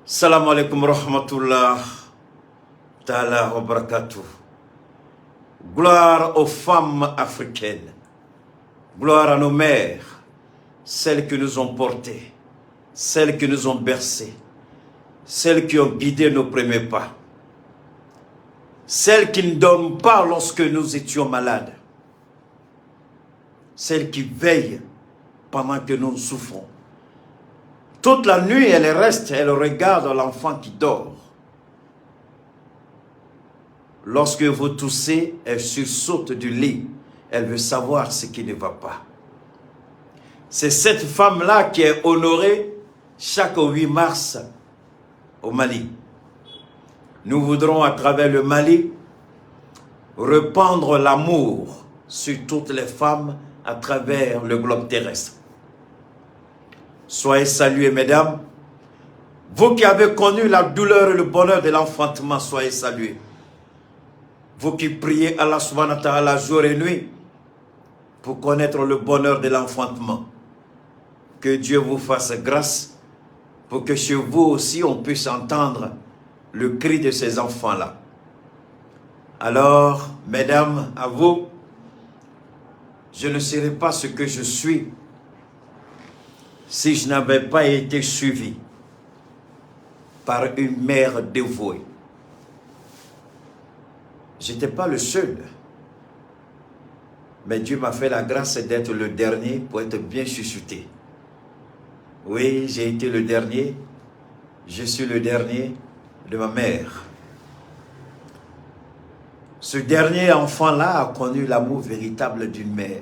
Salam alaikum rahmatullah ta'ala wa barakatuh. Gloire aux femmes africaines. Gloire à nos mères, celles qui nous ont portées, celles qui nous ont bercées, celles qui ont guidé nos premiers pas, celles qui ne dorment pas lorsque nous étions malades, celles qui veillent pendant que nous souffrons. Toute la nuit, elle reste, elle regarde l'enfant qui dort. Lorsque vous toussez, elle sursaute du lit. Elle veut savoir ce qui ne va pas. C'est cette femme-là qui est honorée chaque 8 mars au Mali. Nous voudrons, à travers le Mali, répandre l'amour sur toutes les femmes à travers le globe terrestre. Soyez salués, mesdames. Vous qui avez connu la douleur et le bonheur de l'enfantement, soyez salués. Vous qui priez Allah subhanahu wa ta'ala jour et nuit pour connaître le bonheur de l'enfantement. Que Dieu vous fasse grâce pour que chez vous aussi on puisse entendre le cri de ces enfants-là. Alors, mesdames, à vous, je ne serai pas ce que je suis si je n'avais pas été suivi par une mère dévouée. Je n'étais pas le seul, mais Dieu m'a fait la grâce d'être le dernier pour être bien chouchouté. Oui, j'ai été le dernier, je suis le dernier de ma mère. Ce dernier enfant-là a connu l'amour véritable d'une mère.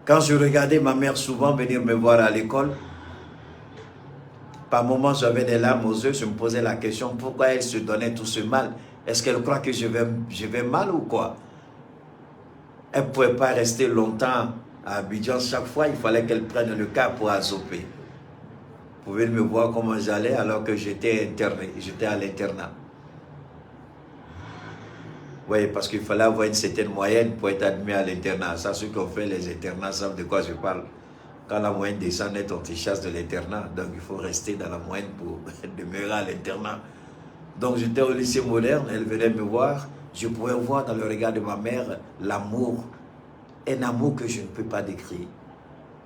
Quand je regardais ma mère souvent venir me voir à l'école, par moments j'avais des larmes aux yeux, je me posais la question pourquoi elle se donnait tout ce mal? Est-ce qu'elle croit que je vais mal ou quoi? Elle ne pouvait pas rester longtemps à Abidjan. Chaque fois, il fallait qu'elle prenne le car pour Azopé. Vous pouvez me voir comment j'allais alors que j'étais interné, j'étais à l'internat. Oui, parce qu'il fallait avoir une certaine moyenne pour être admis à l'internat. Ça, ceux qui ont fait les internats savent de quoi je parle. Quand la moyenne descend net, on te chasse de l'internat. Donc, il faut rester dans la moyenne pour demeurer à l'internat. Donc, j'étais au lycée moderne, elle venait me voir. Je pouvais voir dans le regard de ma mère l'amour, un amour que je ne peux pas décrire.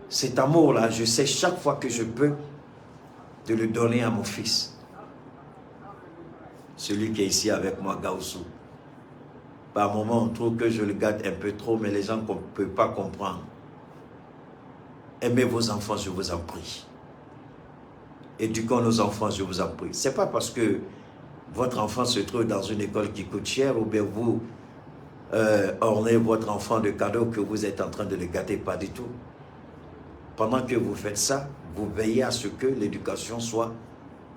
Cet amour-là, je sais chaque fois que je peux de le donner à mon fils. Celui qui est ici avec moi, Gaoussou. Par moments, on trouve que je le gâte un peu trop, mais les gens ne peuvent pas comprendre. Aimez vos enfants, je vous en prie. Éduquons nos enfants, je vous en prie. Ce n'est pas parce que votre enfant se trouve dans une école qui coûte cher ou bien vous ornez votre enfant de cadeaux que vous êtes en train de le gâter, pas du tout. Pendant que vous faites ça, vous veillez à ce que l'éducation soit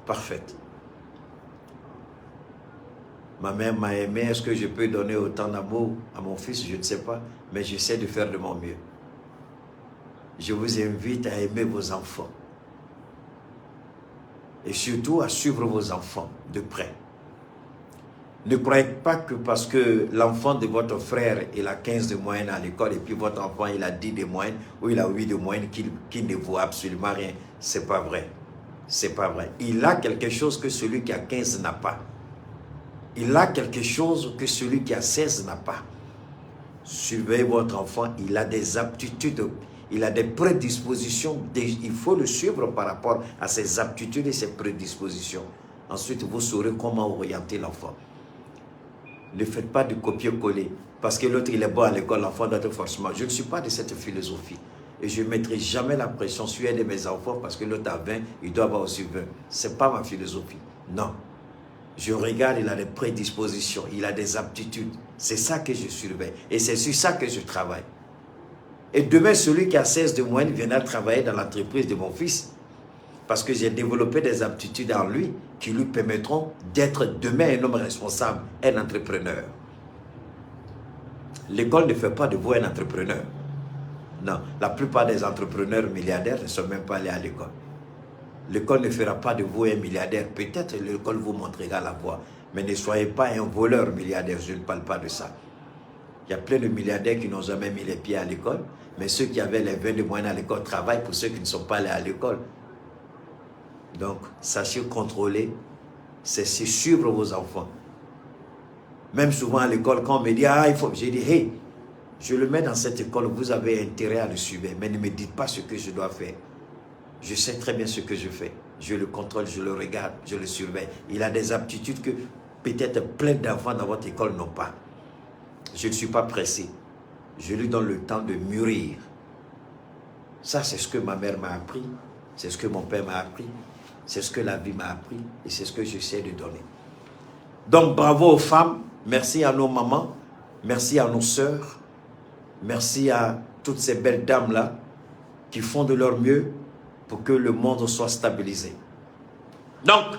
parfaite. Ma mère m'a aimé, est-ce que je peux donner autant d'amour à mon fils? Je ne sais pas, mais j'essaie de faire de mon mieux. Je vous invite à aimer vos enfants. Et surtout à suivre vos enfants de près. Ne croyez pas que parce que l'enfant de votre frère, il a 15 de moyenne à l'école et puis votre enfant, il a 10 de moyenne ou il a 8 de moyenne, qu'il ne vaut absolument rien. C'est pas vrai. C'est pas vrai. Il a quelque chose que celui qui a 15 n'a pas. Il a quelque chose que celui qui a 16 n'a pas. Suivez votre enfant, il a des aptitudes, il a des prédispositions. Il faut le suivre par rapport à ses aptitudes et ses prédispositions. Ensuite, vous saurez comment orienter l'enfant. Ne faites pas de copier-coller. Parce que l'autre, il est bon à l'école, l'enfant doit être forcément. Je ne suis pas de cette philosophie. Et je ne mettrai jamais la pression sur un de mes enfants parce que l'autre a 20, il doit avoir aussi 20. Ce n'est pas ma philosophie. Non. Je regarde, il a des prédispositions, il a des aptitudes. C'est ça que je surveille. Et c'est sur ça que je travaille. Et demain, celui qui a 16 de moyenne viendra travailler dans l'entreprise de mon fils. Parce que j'ai développé des aptitudes en lui qui lui permettront d'être demain un homme responsable, un entrepreneur. L'école ne fait pas de vous un entrepreneur. Non, la plupart des entrepreneurs milliardaires ne sont même pas allés à l'école. L'école ne fera pas de vous un milliardaire. Peut-être l'école vous montrera la voie. Mais ne soyez pas un voleur milliardaire. Je ne parle pas de ça. Il y a plein de milliardaires qui n'ont jamais mis les pieds à l'école. Mais ceux qui avaient les 20 de moyenne à l'école travaillent pour ceux qui ne sont pas allés à l'école. Donc, sachez contrôler, c'est suivre vos enfants. Même souvent à l'école, quand on me dit, ah, il faut, j'ai dit, hey, je le mets dans cette école, vous avez intérêt à le suivre, mais ne me dites pas ce que je dois faire. Je sais très bien ce que je fais. Je le contrôle, je le regarde, je le surveille. Il a des aptitudes que peut-être plein d'enfants dans votre école n'ont pas. Je ne suis pas pressé. Je lui donne le temps de mûrir. Ça, c'est ce que ma mère m'a appris. C'est ce que mon père m'a appris. C'est ce que la vie m'a appris. Et c'est ce que j'essaie de donner. Donc, bravo aux femmes. Merci à nos mamans. Merci à nos sœurs. Merci à toutes ces belles dames-là qui font de leur mieux pour que le monde soit stabilisé. Donc,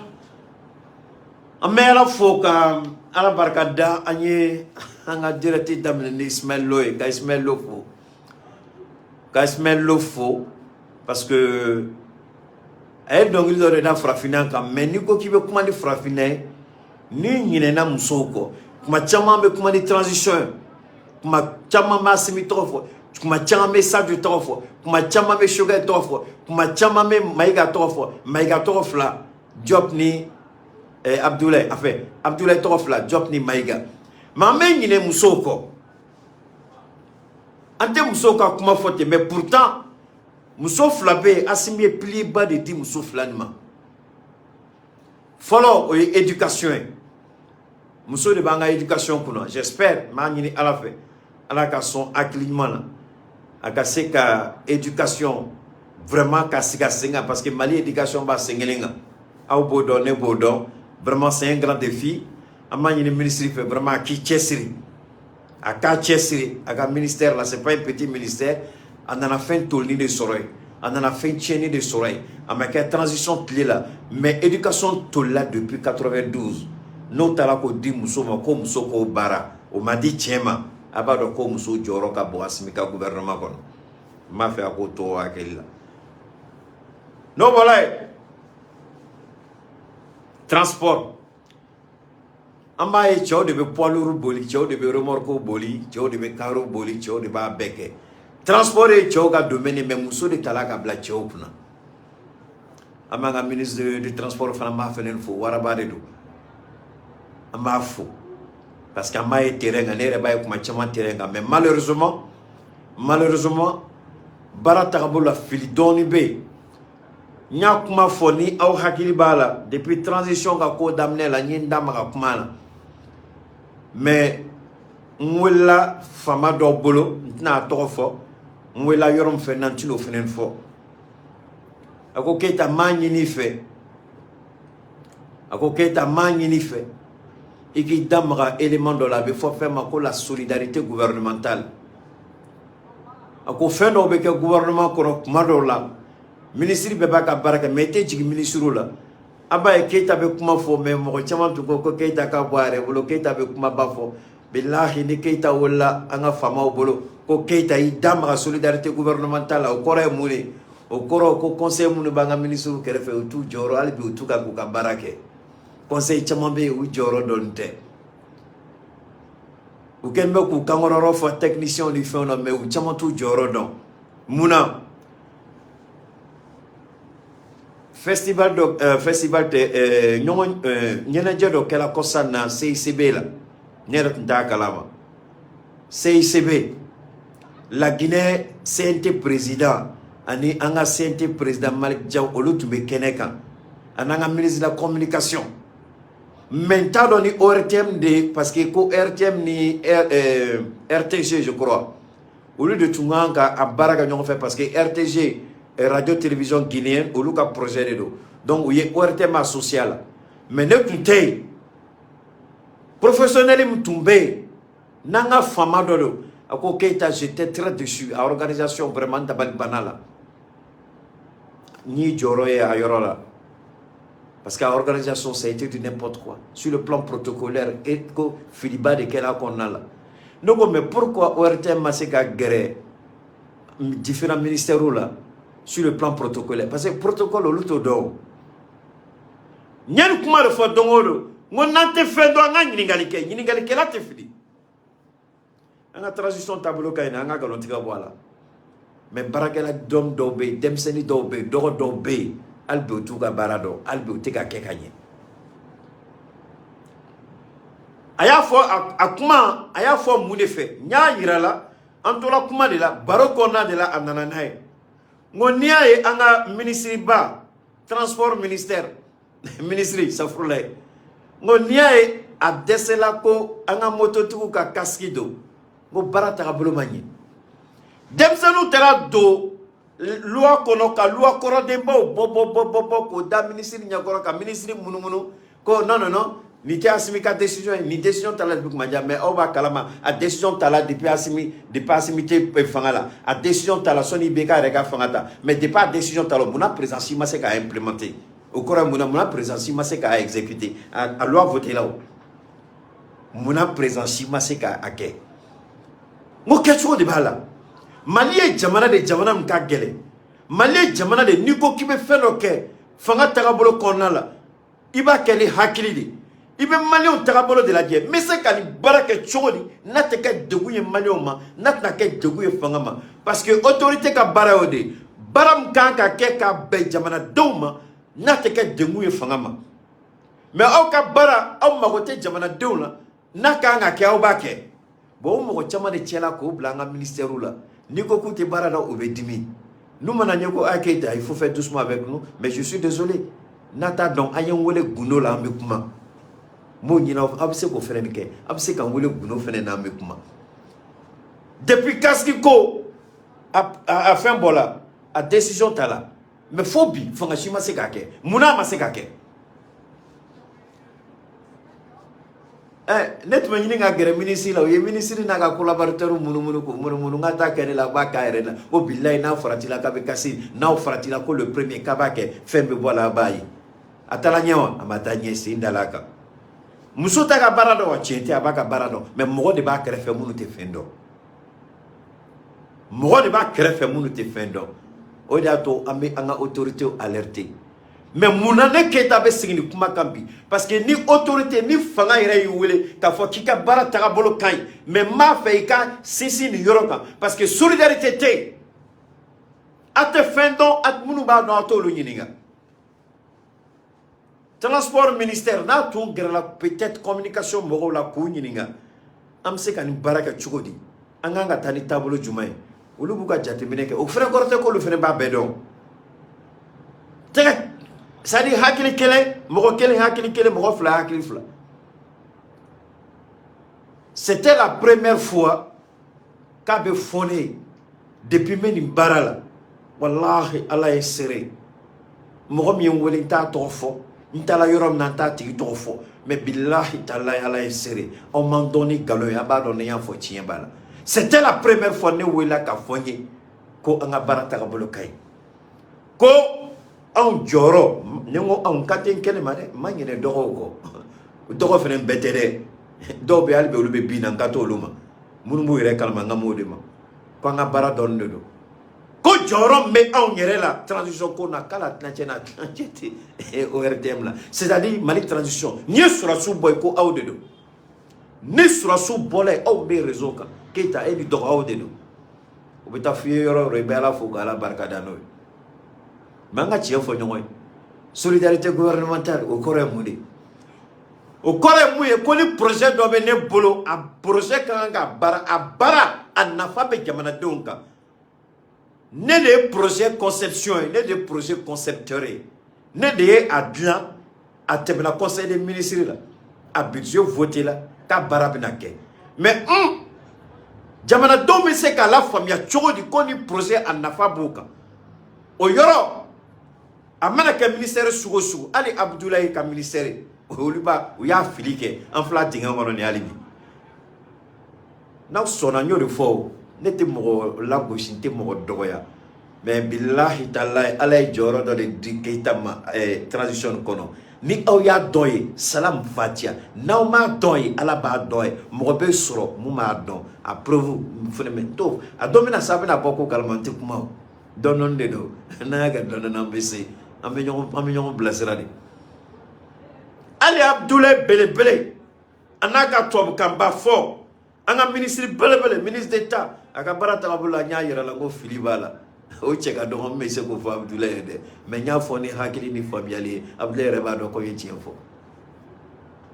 an bɛ Ala fo ka Ala barika da. An ye an ka direct daminɛ ni Ismaël Lo ye, ka Ismaël Lo fo, ka Ismaël Lo fo, parce que a ye dɔnkili dɔ de da farafinna kan. Mais n'i ko k'i bɛ kuma ni farafinna ye, n'i ɲinɛna musow kɔ, kuma caman bɛ kuma ni transition ye, kuma caman bɛ Assimi tɔgɔ fɔ, kuma caman bɛ Sadio tɔgɔ fɔ, kuma caman bɛ Choguel tɔgɔ fɔ, kuma caman bɛ Maïga tɔgɔ fɔ. Maïga tɔgɔ fila, Diop ni Abdoulaye, enfin Abdoulaye tɔgɔ fila, Diop ni Maïga. Mais an bɛ ɲinɛ musow kɔ, an tɛ musow ka kuma fɔ ten. Mais pourtant muso fila bɛ yen, Assimi ye pilier ba de di muso fila nin ma. Fɔlɔ, o ye éducation ye. Muso de b'an ka éducation kunna. J'espère, n b'a ɲini Ala fɛ, Ala ka sɔn hakili ɲuman na, a ka se ka éducation vraiment ka sigi a sen kan, parce que Mali éducation b'a sen kelen kan. Aw b'o dɔn, ne b'o dɔn. Vraiment, c'est un grand défi. An b'a ɲini ministre fɛ vraiment a k'i cɛsiri, a k'a cɛsiri a ka ministère la. C'est pas un petit ministère. A nana fɛn tolini de sɔrɔ yen, a nana fɛn tiɲɛni de sɔrɔ yen. A ma kɛ transition tile la, mais éducation tolila depuis 92. N'o taara k'o di muso ma, ko muso k'o baara, o ma di cɛ ma. A b'a dɔn ko muso jɔyɔrɔ ka bon Assimi ka gouvernement kɔnɔ. N b'a fɛ a k'o to hakili la. N'o bɔra yen, transport, an b'a ye cɛw de bɛ poids lourd boli, cɛw de bɛ remorque boli, cɛw de bɛ carreau boli, cɛw de b'a bɛɛ kɛ. Transport ye cɛw ka domaine, mais muso de tala ka bila cɛw kunna. An b'an ka ministre du transport fana b'a fɛnɛ fo, waraba de don. An b'a fo parce que an b'a ye terrain kan, ne yɛrɛ b'a ye kuma caman terrain kan. Mais malheureusement, baara tagabolo la, fili dɔɔni bɛ yen. N y'a kuma fɔ ni aw hakili b'a la, depuis transition ka ko daminɛ la, n ye n da maga kuma la. Mais n welela faama dɔ bolo, n tɛna a tɔgɔ fɔ. N welela yɔrɔ min fɛ na, n tɛn'o fɛnɛ fɔ. A ko: "Keyita, n m'a ɲini i fɛ." A ko: "Keyita, n m'a ɲini i fɛ i k'i da maga élément dɔ la, a bɛ fɔ fɛn ma ko la solidarité gouvernementale." A ko fɛn dɔw bɛ kɛ gouvernement kɔnɔ, kuma dɔw la ministre bɛɛ b'a ka baara kɛ, mais i tɛ jigin ministre la. A b'a ye Keyita bɛ kuma fɔ, mais mɔgɔ caman tun ko ko Keyita ka bɔ a yɛrɛ bolo, Keyita bɛ kumaba fɔ. Bilahi, ni Keyita wolola an ka faamaw bolo ko Keyita y'i da maga solidarité gouvernementale la, o kɔrɔ ye mun de? O kɔrɔ ko conseil minnu b'an ka ministre kɛrɛfɛ, u t'u jɔyɔrɔ hali bi, u t'u ka k'u ka baara kɛ. Conseil caman bɛ yen, u jɔyɔrɔ dɔɔnin tɛ. U kɛlen bɛ k'u kankɔrɔyɔrɔ fɔ techniciens ni fɛnw na, mais u caman t'u jɔyɔrɔ dɔn. Mun na? Festival dɔ, festival tɛ, ɲɔgɔn ɲɛnajɛ dɔ kɛra kɔsa na CICB la. Ne yɛrɛ tun t'a kalama. CICB, La Guinée CNT président ani an ka CNT président Malick Diaw, olu tun bɛ kɛnɛ kan, ani an ka ministre de la communication. Mais n t'a dɔn ni ORTM de, parce que ko ORTM ni RTG, je crois, olu de tun kan ka a baara kɛ ɲɔgɔn fɛ, parce que RTG, radio télévision guinéenne, olu ka projet de don. Donc u ye ORTM associé a la. Mais ne tun tɛ yen. Professionnel min tun bɛ yen, n'an ka faama dɔ don, a ko: "Keyita, j'étais très déçu a organisation, vraiment n dabali banna la." N y'i jɔyɔrɔ ye a yɔrɔ la, parce que l'organisation, ça a été du n'importe quoi sur le plan protocolaire, et ko filiba de kɛra a kɔnɔna la. Ne ko: mais pourquoi ORTM ma se ka gɛrɛ différents ministères la sur le plan protocolaire? Parce que protocole, olu t'o dɔn. O n ye nin kuma de fɔ don o don, n ko n'an tɛ fɛn dɔn, an ka ɲininkali kɛ. Ɲininkalikɛla tɛ fili. An ka transition taabolo ka ɲi, an ka nkalontigɛ bɔ a la. Mais baarakɛla dɔn dɔw bɛ yen, denmisɛnnin dɔw bɛ yen, dɔgɔ dɔw bɛ yen, Hali bi u t'u ka baara dɔn, hali bi u tɛ ka kɛ ka ɲɛ. A y'a fɔ a kuma, a y'a fɔ mun de fɛ? N y'a yira la, an tora kuma de la, baro kɔnɔna de la, a nana n'a ye. N ko n'i y'a ye an ka minisiriba, transport ministère, minisiri safurulayi, n ko n'i y'a ye a dɛsɛla ko an ka mototigiw ka kasiki don, n ko baara tagabolo ma ɲɛ. Denmisɛnninw taara don loi kɔnɔ ka loi kɔrɔdenbaw bɔ bɔ bɔ bɔ bɔ k'o da minisiri ɲɛkɔrɔ, ka minisiri munumunu ko non, non, non, nin tɛ Asimi ka décision ye, nin décision tala depuis kuma jan. Mais aw b'a kalama, a décision tala depuis Asimi tɛ fanga la, a décision tala sɔnni IBK yɛrɛ ka fanga ta. Mais depuis a décision tala, munna président si ma se k'a implémenter? O kɔrɔ ye munna président si ma se k'a exécuter? A loi voté la, o munna président si ma se k'a kɛ? N ko kɛcogo de b'a la. Mali ye jamana de, jamana min ka gɛlɛn. Mali ye jamana de, n'i ko k'i bɛ fɛn dɔ kɛ fanga tagabolo kɔnɔna la, i b'a kɛ ni hakili de, i bɛ maliyɛnw tagabolo de lajɛ. N bɛ se ka nin baara kɛ cogo di n'a tɛ kɛ degun ye maliyɛnw ma, n'a tɛna kɛ degun ye fanga ma? Parce que autorité ka baara y'o de ye, baara min kan ka kɛ ka bɛn jamanadenw ma, n'a tɛ kɛ degun ye fanga ma. Mais aw ka baara, aw mago tɛ jamanadenw la, n'a kan ka kɛ, aw b'a kɛ. Bon, o mɔgɔ caman de cɛla k'o bila an ka ministère la. N'i ko k'u tɛ baara la, o bɛ dimi. N'u mana ɲɛ ko a Keyita, il faut faire doucement avec nous, mais je suis désolé, n'a t'a dɔn, an ye n wele gundo la, an bɛ kuma. N b'o ɲini aw, aw bɛ se k'o fɛnɛ kɛ, aw bɛ se ka n wele gundo fɛnɛ na, an bɛ kuma. Depuis casque ko a fɛn bɔra, a décision ta la, mais fo bi fanga si ma se k'a kɛ. Munna a ma se k'a kɛ? Ɛ, ne tun bɛ ɲini ka gɛrɛ minisiri la, o ye minisiri n'a ka collaborateur munumunu k'o munumunu, n ka taa kɛ ne la, a b'a k'a yɛrɛ la. Ko bilayi, n'a faratila k'a bɛ kasi, n'aw faratila ko le premier k'a b'a kɛ, fɛn bɛ bɔ a la, a b'a ye. A taara ɲɛ wa? A ma taa ɲɛ, sen da la a kan. Muso t'a ka baara dɔn wa? Tiɲɛ tɛ, a b'a ka baara dɔn, mais mɔgɔ de b'a kɛrɛfɛ minnu tɛ fɛn dɔn. Mɔgɔ de b'a kɛrɛfɛ minnu tɛ fɛn dɔn. O de y'a to an bɛ an ka autorités alerter. Mais munna ne Keyita bɛ segin nin kuma kan bi? Parce que ni autorité, ni fanga yɛrɛ y'i wele k'a fɔ k'i ka baara tagabolo ka ɲi, mais n b'a fɛ i ka sinsin nin yɔrɔ kan, parce que solidarité tɛ yen. A tɛ fɛn dɔn, a minnu b'a dɔn, a t'olu ɲininka. Transport ministère, n'a tun gɛrɛla peut-être communication mɔgɔw la k'u ɲininka, an bɛ se ka nin baara kɛ cogo di, an kan ka taa ni taabolo jumɛn ye, olu b'u ka jateminɛ kɛ. O fɛnɛ kɔrɔ tɛ k'olu fɛnɛ b'a bɛɛ dɔn. Tɛgɛ, c'est à dire hakili kelen, mɔgɔ kelen hakili kelen, mɔgɔ fila hakili fila. C'était la première fois k'a bɛ fɔ ne ye depuis n bɛ nin baara la. Walahi, Ala ye seere, mɔgɔ min ye n wele, n t'a tɔgɔ fɔ, n taara yɔrɔ min na, n t'a tigi tɔgɔ fɔ, mais bilahi talahi, Ala ye seere, aw man dɔn ni nkalon ye, a b'a dɔn ni n y'a fɔ tiɲɛ b'a la. C'était la première fois ne welela k'a fɔ n ye ko an ka baara tagabolo ka ɲi, ko anw jɔyɔrɔ. Ni n ko anw ka tɛ n kɛnɛ ma dɛ, n ma ɲinɛ dɔgɔw kɔ. Dɔgɔ fɛnɛ bɛɛ tɛ dɛ, dɔw bɛ hali bi olu bɛ bin na, n ka t'olu ma. Minnu b'u yɛrɛ kalama, n ka m'o de ma ko an ka baara dɔɔnin de don, ko jɔyɔrɔ min bɛ anw yɛrɛ la transition ko na, k'a la tilancɛ n'a tilancɛ tɛ ORTM la, c'est à dire Mali transition. N'i ye sɔrɔdasiw bɔ yen, ko aw de don. Ni sɔrɔdasiw bɔla yen, aw bɛ réseau kan, Keyita e ni dɔgɔ, aw de don. O bɛ taa f'i ye yɔrɔ o yɔrɔ, i bɛ Ala fo k'Ala barika da n'o ye. Mais an ka tiɲɛ fɔ ɲɔgɔn ye, solidarité gouvernementale, o kɔrɔ ye mun de ye? O kɔrɔ ye mun ye? Ko ni projet dɔ bɛ ne bolo, a projet ka kan ka baara, a baara a nafa bɛ jamanadenw kan, ne de ye projet conception ye, ne de ye projet concepteur ye, ne de ye a dilan, a tɛmɛna conseil des ministres la, a budget voté la, k'a baara bɛna kɛ. Mais jamanadenw bɛ se k'a lafaamuya cogo di ko ni projet a nafa b'o kan? O yɔrɔ a mana kɛ ministère sugu o sugu, hali Abudulayi ka ministère, olu b'a u y'a fili kɛ, an fila dingɛ kɔnɔ nin hali bi. N'aw sɔnna, n y'o de fɔ o, ne tɛ mɔgɔ lagosi, n tɛ mɔgɔ dɔgɔya, mais bilahi talahi, Ala ye jɔyɔrɔ dɔ de di Keyita ma transition kɔnɔ. Ni aw y'a dɔn ye, salam fatiya. N'aw m'a dɔn ye, Ala b'a dɔn ye. Mɔgɔ bɛ sɔrɔ mun b'a dɔn, a preuve fɛnɛ bɛ to a dɔn bɛna sa, a bɛna bɔ ko kalama. N tɛ kuma o, dɔɔni dɔɔni de don. N'an y'a kɛ dɔɔni dɔɔni, an bɛ se, an bɛ ɲɔgɔn bilasira de. Hali Abudulayi belebele, a n'a ka tubabukanba fɔ, an ka minisiri belebele, ministre d'État, a ka baara tagabolo la, n y'a yira la ko fili b'a la. O cɛ ka dɔgɔ, n bɛ se k'o fɔ Abudulayi ye dɛ, mais n y'a fɔ ni hakili ni faamuyali ye. Abudulayi yɛrɛ b'a dɔn ko n ye tiɲɛ fɔ.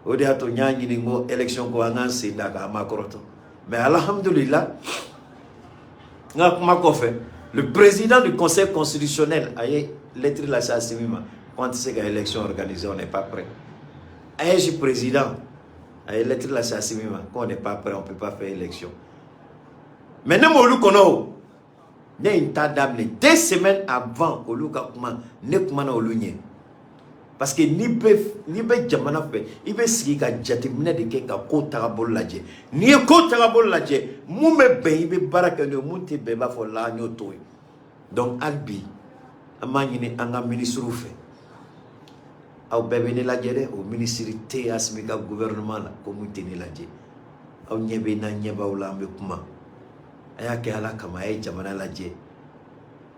O de y'a to n y'a ɲini ko élection ko, an k'an sen da k'an ma kɔrɔtɔ. Mais alhamdulillah, n ka kuma kɔfɛ, le président du Conseil constitutionnel a ye lettre lase Assimi ma ko an tɛ se ka élection organiser, on n'est pas prêt. AEJ président a ye lettre lase Assimi ma qu'on n'est pas prêt, on peut pas faire élection. Mais ne m'olu kɔnɔ o, ne ye n ta daminɛ 2 semaines avant olu ka kuma. Ne kumana olu ɲɛ parce que n'i bɛ jamana fɛ, i bɛ sigi ka jateminɛ de kɛ, ka ko tagabolo lajɛ. N'i ye ko tagabolo lajɛ, mun bɛ bɛn, i bɛ baara kɛ n'o ye. Mun tɛ bɛn, i b'a fɔ la, an y'o to yen. Donc hali bi, an b'a ɲini an ka minisiriw fɛ. Aw bɛɛ bɛ ne lajɛ dɛ. O minisiri tɛ Asimi ka gouvernement la ko mun tɛ ne lajɛ. Aw ɲɛ bɛ n na, ɲɛ b'aw la, an bɛ kuma. A y'a kɛ Ala kama, a ye jamana lajɛ.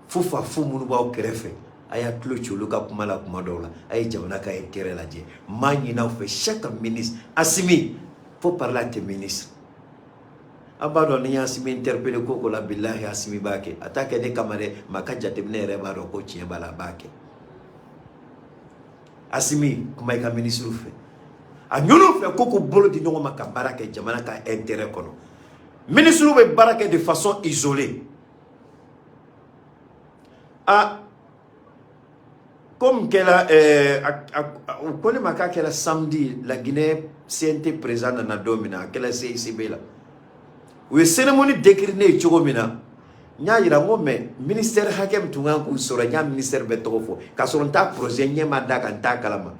Fo fa fo minnu b'aw kɛrɛfɛ, a y'a tulo ci olu ka kuma la. Kuma dɔw la, a ye jamana ka intérêt lajɛ. N b'a ɲini aw fɛ, chaque ministre, Asimi, faut parler à tes ministres. An b'a dɔn ni y'Asimi interpellé ko ko la, bilahi, Asimi b'a kɛ. A t'a kɛ ne kama dɛ, mais a ka jateminɛ yɛrɛ b'a dɔn ko tiɲɛ b'a la, a b'a kɛ. Asimi, kuma i ka ministre fɛ, a ɲini fɛ ko k'u bolo di ɲɔgɔn ma ka baara kɛ jamana ka intérêt kɔnɔ. Ministre bɛ baara kɛ de façon isolée. Ah, comme kɛla u ko ne ma k'a kɛra samedi, la Guinée CNT président nana don min na, a kɛla CICB la, u ye cérémonie décrit ne ye cogo min na, n y'a yira n ko mais ministère hakɛ min tun kan k'u sɔrɔ, n y'a ministère bɛɛ tɔgɔ fɔ k'a sɔrɔ n t'a projet ɲɛ ma da kan, n t'a kalama.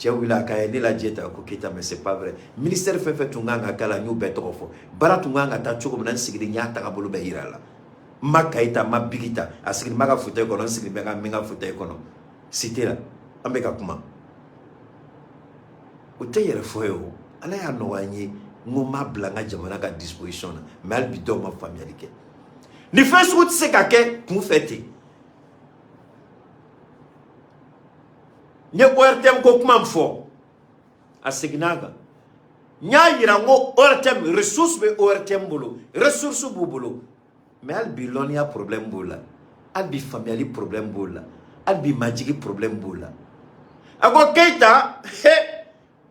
Cɛ wulila a ka ye ne lajɛ ta ko Keyita, mais c'est pas vrai. Ministère fɛn fɛn tun kan ka k'a la, n y'u bɛɛ tɔgɔ fɔ. Baara tun kan ka taa cogo min na, n sigilen n y'a tagabolo bɛɛ yira a la. N ma cahier ta, n ma bic ta, a sigilen b'a ka fauteuil kɔnɔ, n sigilen bɛ ka n ka fauteuil kɔnɔ cité la, an bɛ ka kuma. O tɛ yɛrɛ fɔ ye o. Ala y'a nɔgɔya n ye. N ko n b'a bila n ka jamana ka disposition na, mais hali bi dɔw ma faamuyali kɛ. Nin fɛn sugu tɛ se ka kɛ kunfɛ ten. N ye ORTM ko kuma min fɔ, a seginna a kan. N y'a yira n ko ORTM, ressource bɛ ORTM bolo, ressource b'u bolo, mais hali bi lɔnniya problème b'o la, hali bi faamuyali problème b'o la, hali bi majigi problème b'o la. A ko Keyita, he,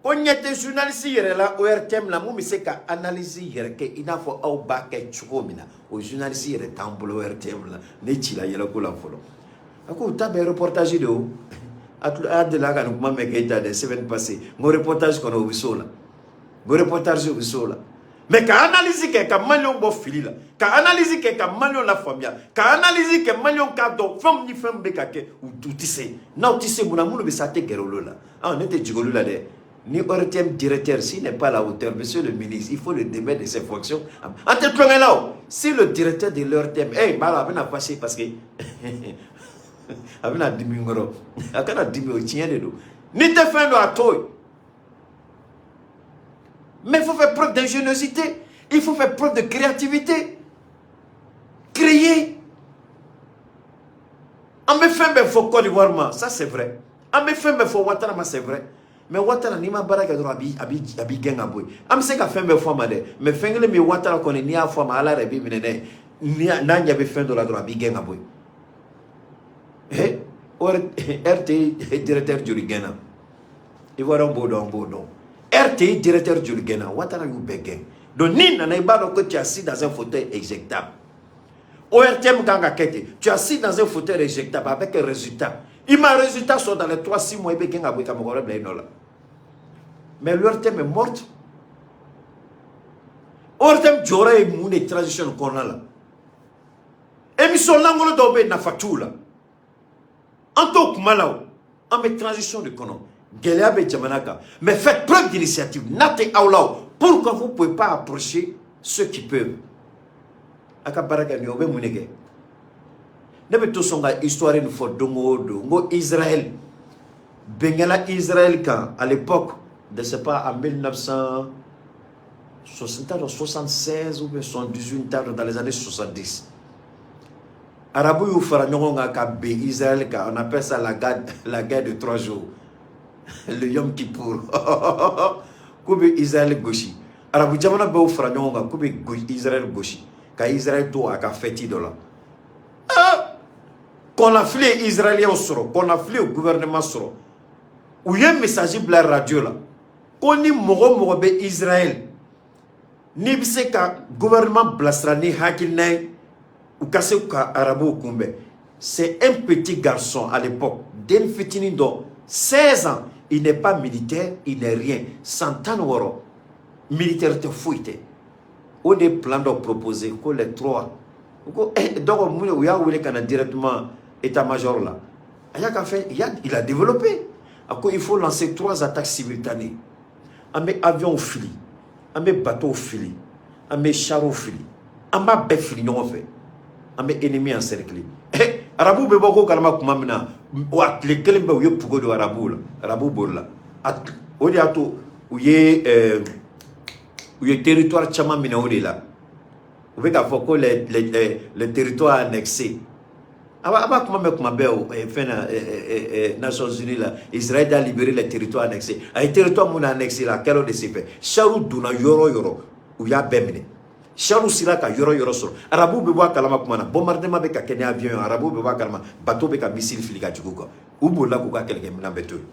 ko ɲɛ tɛ journaliste yɛrɛ la ORTM la mun bɛ se ka analyse yɛrɛ kɛ i n'a fɔ aw b'a kɛ cogo min na. O journaliste yɛrɛ t'an bolo ORTM la. Ne cila yɛlɛko la fɔlɔ. A ko u ta bɛɛ reportage de o. A delila ka nin kuma mɛn Keyita des semaines passées. N ko reportage kɔnɔ, o bɛ s'o la. N ko reportage, o bɛ s'o la, mais ka analyse kɛ ka maliyɛnw bɔ fili la, ka analyse kɛ ka maliyɛnw lafaamuya, ka analyse kɛ maliyɛnw k'a dɔn fɛn min ni fɛn min bɛ ka kɛ, u tɛ se. N'aw tɛ se, mun na minnu bɛ se, a tɛ gɛrɛ olu la? Ah, ne tɛ jigin olu la dɛ. Ni ORTM directeur, s'il n'est pas à la hauteur, monsieur le ministre, il faut le démettre de ses fonctions. An tɛ tulonkɛ la o. Si le directeur de l'ORTM, eh, b'a a bɛna fâché parce que a bɛna dimi n kɔrɔ. A kana dimi, o tiɲɛ de don. N'i tɛ fɛn dɔn, a to yen. Mais il faut faire preuve d'ingéniosité. Il faut faire preuve de créativité. Créer. An bɛ fɛn bɛɛ fɔ Côte d'Ivoire ma, ça c'est vrai. An bɛ fɛn bɛɛ fɔ Ouattara ma, c'est vrai. Mais Ouattara, n'i ma baara kɛ dɔrɔn, a b'i gɛn ka bɔ yen. An bɛ se ka fɛn bɛɛ fɔ a ma dɛ, mais fɛn kelen min ye Ouattara kɔni, n'i y'a fɔ a ma, Ala yɛrɛ b'i minɛ dɛ. N'a ɲɛ bɛ fɛn dɔ la dɔrɔn, a b'i gɛn ka bɔ yen. Eh, RTI directeur joli gɛnna? Ivoirien b'o dɔn, an b'o dɔn. RTI directeur joli gɛnna? Ouattara y'u bɛɛ gɛn. Donc n'i nana, i b'a dɔn que tu es assis dans un fauteuil éjectable. ORTM kan ka kɛ ten. Tu es assis dans un fauteuil éjectable avec un résultat. I ma résultat sɔrɔ dans les 3 6 mois, i bɛ gɛn ka bɔ i ka mɔgɔ wɛrɛ bila i nɔ la. Mais l'ORTM est morte. ORTM jɔyɔrɔ ye mun de transition nin kɔnɔna la? Émission lankolon dɔw bɛ yen, nafa t'u la. An t'o kuma la o. An bɛ transition de kɔnɔ, gɛlɛya bɛ jamana kan, mais faites preuve d'initiative. N'a tɛ aw la o, pourquoi vous pouvez pas approcher ceux qui peuvent? A ka baara kɛ nin ye, o bɛ mun de kɛ? Ne bɛ to sɔn ka histoire nin fɔ don o don. N ko Israël bɛnkɛla Israël kan à l'époque, je sais pas, en 1976 ou bien 78, n t'a dɔn, dans les années 70, arabu y'u fara ɲɔgɔn kan ka bin Israël kan. On appelle ça la guerre de 3 jours, le Yom Kippour. K'u bɛ Israël gosi. Arabu jamana bɛɛ y'u fara ɲɔgɔn kan k'u bɛ Israël gosi ka Israël to a ka fɛti dɔ la. Ah, Kɔnɔfili ye Israéliens sɔrɔ, kɔnɔfili ye gouvernement sɔrɔ. U ye message bila radio la ko ni mɔgɔ o mɔgɔ bɛ Israël, n'i bɛ se ka gouvernement bilasira ni hakilina ye, u ka se ka arabuw kunbɛn. C'est un petit garçon à l'époque, den fitinin dɔ, 16 ans. Il n'est pas militaire, il n'est rien, san 16, militaire tɛ, foyi tɛ. O de ye plan dɔ proposé ko les trois u ko eh dɔgɔ mun ye, u y'a wele ka na directement état major la. A y'a ka fɛn, il a développé. A ko il faut lancer trois attaques simultanées. An bɛ avion fili, an bɛ bateau fili, an bɛ char fili, an b'a bɛɛ fili ɲɔgɔn fɛ, an bɛ ennemi encercler. Eh, arabuw bɛ bɔ ko kalama tuma min na, wa tile kelen bɛɛ u ye pugo don arabuw la, arabuw bolila. O de y'a to u ye territoire caman minɛ. O de la u bɛ k'a fɔ ko les territoires annexés. A b'a kuma mɛn kuma bɛɛ o fɛn na Nations Unies la, Israël a libéré les territoires annexés. A ye territoire mun annexé la, a kɛra o de senfɛ. Char donna yɔrɔ o yɔrɔ, u y'a bɛɛ minɛ. Char sera ka yɔrɔ yɔrɔ sɔrɔ, arabuw bɛ bɔ a kalama kuma na, bombardement bɛ ka kɛ ni avion ye, arabuw bɛ bɔ a kalama, bateau bɛ ka missile fili ka jigin u kan, u bolila k'u ka kɛlɛkɛminɛn bɛɛ to yen.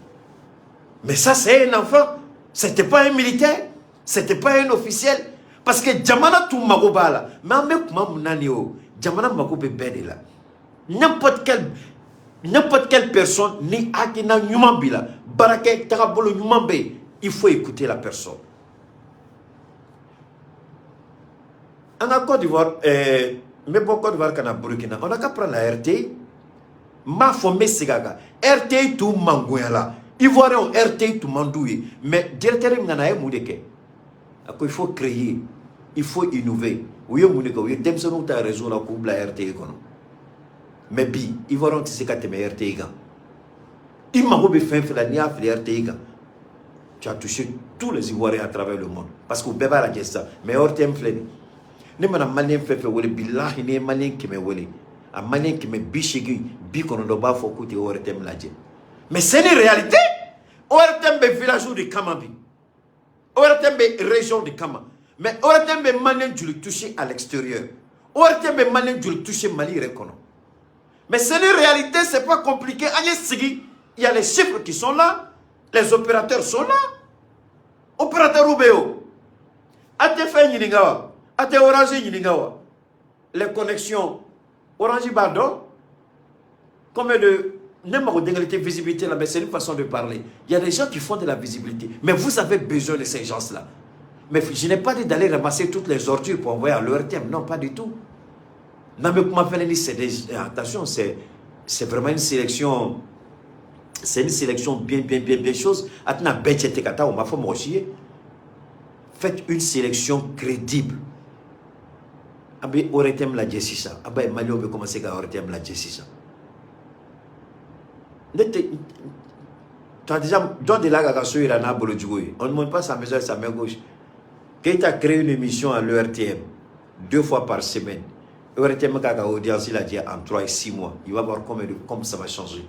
Mais ça, c'est un enfant, c'était pas un militaire, c'était pas un officiel, parce que jamana tun mago b'a la. Mais an bɛ kuma mun na nin ye, o jamana mago bɛ bɛɛ de la. N'importe quelle personne ni hakilina ɲuman b'i la, baarakɛ tagabolo ɲuman bɛ yen, il faut écouter la personne. An ka Côte d'Ivoire, n bɛ bɔ Côte d'Ivoire ka na Burkina, on a qu'à prendre la RTI. N b'a fɔ, n bɛ segin a kan, RTI tun mangoya la. Ivoirien, RTI tun man d'u ye, mais directeur min nana, a ye mun de kɛ? A ko il faut créer, il faut innover. U ye mun de kɛ? U ye denmisɛnninw ta réseau la k'u bila RTI kɔnɔ. Mais bi, Ivoirien tɛ se ka tɛmɛ RTI kan. I mago bɛ fɛn fɛn la, n'i y'a fili RTI kan, tu as touché tous les Ivoiriens à travers le monde, parce que u bɛɛ b'a lajɛ sisan. Mais ORTM filɛ nin, ne mana Malien fɛn fɛn wele, bilahi, n'i ye Malien 100 wele, a Malien 180, 90 b'a fɔ k'u tɛ ORTM lajɛ. Mais c'est une réalité. ORTM bɛ village de kama bi, ORTM bɛ région de kama, mais ORTM bɛ Malien joli touché à l'extérieur? ORTM bɛ Malien joli touché Mali yɛrɛ kɔnɔ? Mais c'est une réalité, c'est pas compliqué. An ye sigi, il y a les chiffres qui sont là, les opérateurs sont là. Opérateurs bɛ yen o. A tɛ fɛn ɲininka wa? A tɛ Orange ɲininka wa? Les connexions, Orange b'a dɔn. Combien de ne mago den kelen tɛ visibilité là, mais c'est une façon de parler. Il y a des gens qui font de la visibilité, mais vous avez besoin de ces gens-là. Mais je n'ai pas dit d'aller ramasser toutes les ordures pour envoyer à l'ORTM. Non, pas du tout. Non, mais comment faire? C'est des, attention, c'est vraiment une sélection, c'est une sélection bien, bien, bien, bien chose. A tɛna bɛɛ cɛ ten ka taa, o ma fɔ mɔgɔ si ye. Faites une sélection crédible. A bɛ ORTM lajɛ sisan, a b'a ye Maliyɛnw bɛ commencer ka ORTM lajɛ sisan. Ne tɛ, tu as déjà dɔ delila k'a ka so yira n'a bolo jugu ye. On ne montre pas sa maison avec sa main gauche. Keita crée une émission à l'ORTM deux fois par semaine. ORTM k'a ka audience lajɛ en 3 et 6 mois. Il va voir comme ça va changer.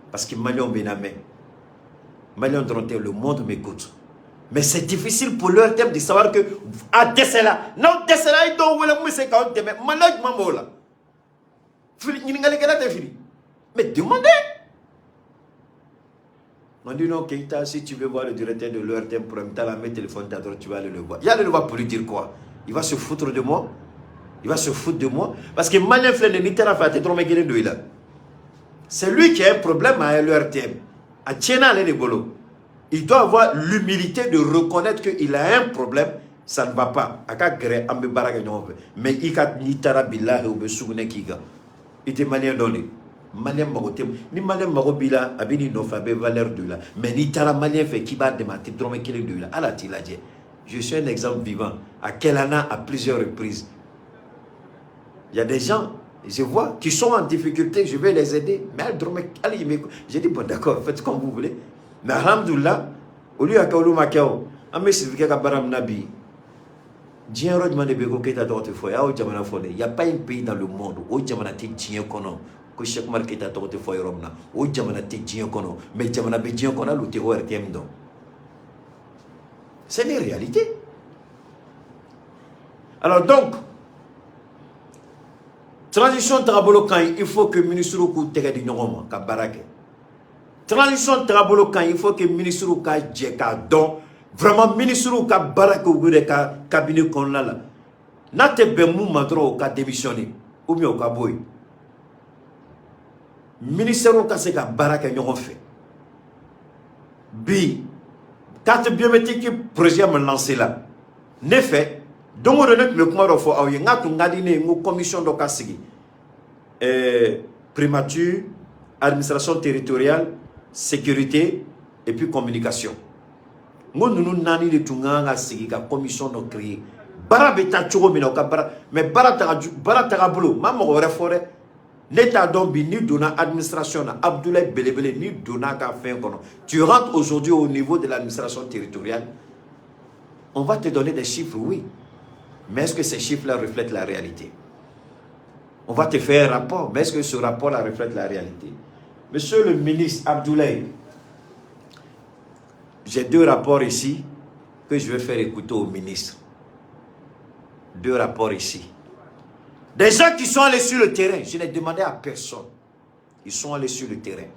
Parce que Maliyɛnw bɛ na mɛn. Maliyɛnw dɔrɔn tɛ, le monde m'écoute. Mais c'est difficile pour l'ORTM de savoir que a dɛsɛla. N'aw dɛsɛla, a ye dɔw wele mun bɛ se k'aw dɛmɛ. Maliyɛn jumɛn b'o la? Fili ɲininkalikɛla tɛ fili. Mais demandez. On dit non, Keita, si tu veux voir le directeur de l'ORTM, problème, tu as la main téléphone, tu vas aller le voir. Il y a le voir pour lui dire quoi? Il va se foutre de moi. Il va se foutre de moi. Parce que Malien filɛ nin, n'i taara fɛ, a tɛ dɔrɔmɛ kelen don i la. C'est lui qui a un problème à l'ORTM. A tiɲɛna ale de bolo. Il doit avoir l'humilité de reconnaître qu'il a un problème, ça ne va pas. A ka gɛrɛ, an bɛ baara kɛ ɲɔgɔn fɛ. Mais i ka n'i taara, bilahi, u bɛ sugunɛ k'i kan. I tɛ Malien dɔn de. Malien mago tɛ, ni Malien mago b'i la, a bɛ n'i nɔfɛ, a bɛ valeur don i la. Mais n'i taara Malien fɛ k'i b'a dɛmɛ, a tɛ dɔrɔmɛ kelen don i la. Hali a t'i lajɛ. Je suis un exemple vivant. A kɛla n na à plusieurs reprises. Il y a des gens, je vois, qui sont en difficulté, je vais les aider. Mais allez, j'ai dit, bon d'accord, faites comme vous voulez. Mais alhamdoulilah, olu y'a kɛ, olu ma kɛ o. An bɛ Sidiki ka baara min na bi, diɲɛ yɔrɔ jumɛn de bɛ yen ko Keyita tɔgɔ tɛ fɔ? Y'aw jamana fɔ dɛ. Il y a pas un pays dans le monde, o jamana tɛ diɲɛ kɔnɔ ko Cheikh Umar Keyita tɔgɔ tɛ fɔ yɔrɔ min na. O jamana tɛ diɲɛ kɔnɔ. Mais jamana bɛ diɲɛ kɔnɔ, hali u tɛ ORTM dɔn. C'est une réalité. Alors donc, Transition tagabolo ka ɲi, il faut que ministres k'u tɛgɛ di ɲɔgɔn ma ka baara kɛ. Transition tagabolo ka ɲi, il faut que ministres ka jɛ k'a dɔn vraiment, ministres ka baara kɛ u yɛrɛ ka cabinet kɔnɔna la. N'a tɛ bɛn mun ma dɔrɔn, o ka démissionner ou bien o ka bɔ yen. Ministères ka se ka baara kɛ ɲɔgɔn fɛ. Bi, carte biométrique projet min lancé la ne fɛ, don o don ne tun bɛ kuma dɔ fɔ aw ye, n k'a tun ka di ne ye, n ko commission dɔ ka sigi, primature, administration territoriale, sécurité et puis communication. N ko ninnu naani de tun kan ka sigi ka commission dɔ créer, baara bɛ taa cogo min na, o ka baara. Mais baara taga, baara tagabolo n ma mɔgɔ wɛrɛ fɔ dɛ. Ne t'a dɔn bi, n'i donna administration na, Abdoulaye Belebele, n'i donna a ka fɛn kɔnɔ, tu rentres aujourd'hui au niveau de l'administration territoriale, on va te donner des chiffres, oui, mais est-ce que ces chiffres-là reflètent la réalité? On va te faire un rapport, mais est-ce que ce rapport-là reflète la réalité? Monsieur le ministre Abdoulaye, j'ai deux rapports ici que je vais faire écouter au ministre. Deux rapports ici. Des gens qui sont allés sur le terrain, je n'ai demandé à personne. Ils sont allés sur le terrain.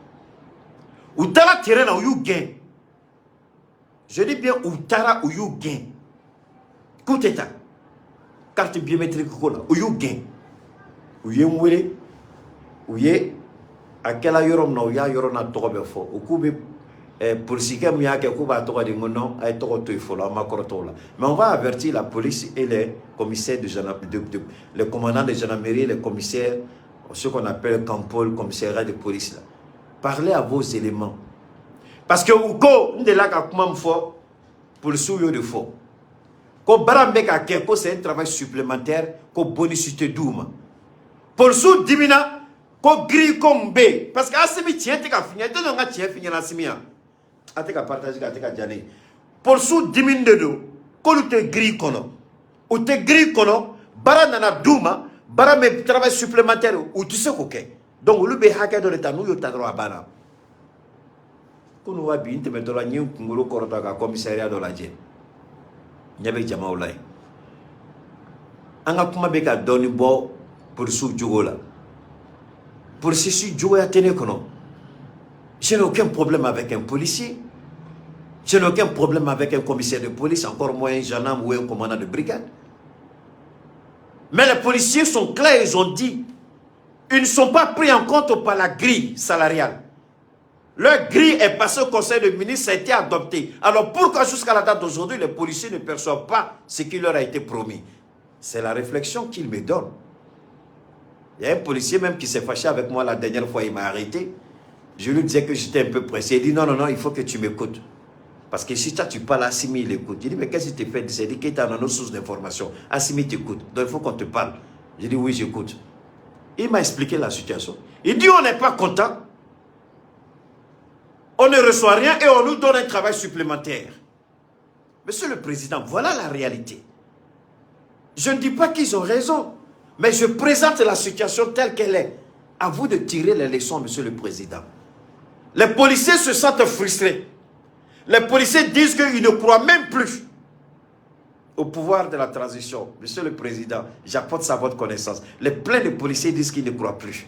U taara terrain na, u y'u gɛn. Je dis bien, u taara, u y'u gɛn. K'u tɛ taa. Carte biométrique ko la, u y'u gɛn. U ye n wele, u ye a kɛla yɔrɔ min na, u y'a yɔrɔ n'a tɔgɔ bɛɛ fɔ. U k'u bɛ polisikɛ min y'a kɛ, k'u b'a tɔgɔ di. N ko non, a ye tɔgɔ to yen fɔlɔ, an ma kɔrɔtɔ o la. Mais on va avertir la police et les commissaires de gendarmerie, les commandants de gendarmerie, les commissaires, ce qu'on appelle Campol, commissariat de police là. Parlez à vos éléments. Parce que u ko, n delila ka kuma min fɔ, polisiw y'o de fɔ. Ko baara min bɛ ka kɛ, ko c'est un travail supplémentaire, ko bonus tɛ d'u ma. Polisiw dimina ko grille ko min bɛ yen, parce que Asimi, tiɲɛ tɛ ka f'i ɲɛna, i tɛ n ka tiɲɛ f'i ɲɛna. Asimi yan, a tɛ ka partage kɛ, a tɛ ka diya ne ye. Polisiw dimini de don k'olu tɛ grille kɔnɔ, u tɛ grille kɔnɔ. Baara nana d'u ma, baara min travail supplémentaire, u tɛ se k'o kɛ. Donc olu bɛ hakɛ dɔ de ta, n'u y'o ta dɔrɔn, a banna. Kunun wa bi, n tɛmɛtɔ la, n ye n kunkolo kɔrɔta ka commissariat dɔ lajɛ, ɲɛ bɛ jamaw la yen. An ka kuma bɛ ka dɔɔni bɔ polisiw jogo la. Polisi jogoya tɛ ne kɔnɔ. Je n'ai aucun problème avec un policier, je n'ai aucun problème avec un commissaire de police, encore moins un gendarme ou un commandant de brigade. Mais les policiers sont clairs, ils ont dit, ils ne sont pas pris en compte par la grille salariale. Leur grille est passée au conseil de ministres, ça a été adopté. Alors pourquoi jusqu'à la date d'aujourd'hui, les policiers ne perçoivent pas ce qui leur a été promis? C'est la réflexion qu'ils me donnent. Il y a un policier même qui s'est fâché avec moi la dernière fois, il m'a arrêté. Je lui disais que j'étais un peu pressé. Il dit non, non, non, il faut que tu m'écoutes. Parce que si toi tu parles, Assimi il écoute. Il dit, mais qu'est-ce que tu fais? Il dit qu'il est dans nos sources d'information. Assimi t'écoute. Donc il faut qu'on te parle. J'ai dit oui, j'écoute. Il m'a expliqué la situation. Il dit, on n'est pas content. On ne reçoit rien et on nous donne un travail supplémentaire. Monsieur le Président, voilà la réalité. Je ne dis pas qu'ils ont raison, mais je présente la situation telle qu'elle est. À vous de tirer les leçons, Monsieur le Président. Les policiers se sentent frustrés. Les policiers disent qu'ils ne croient même plus au pouvoir de la transition. Monsieur le Président, j'apporte ça à votre connaissance. Les plein de policiers disent qu'ils ne croient plus,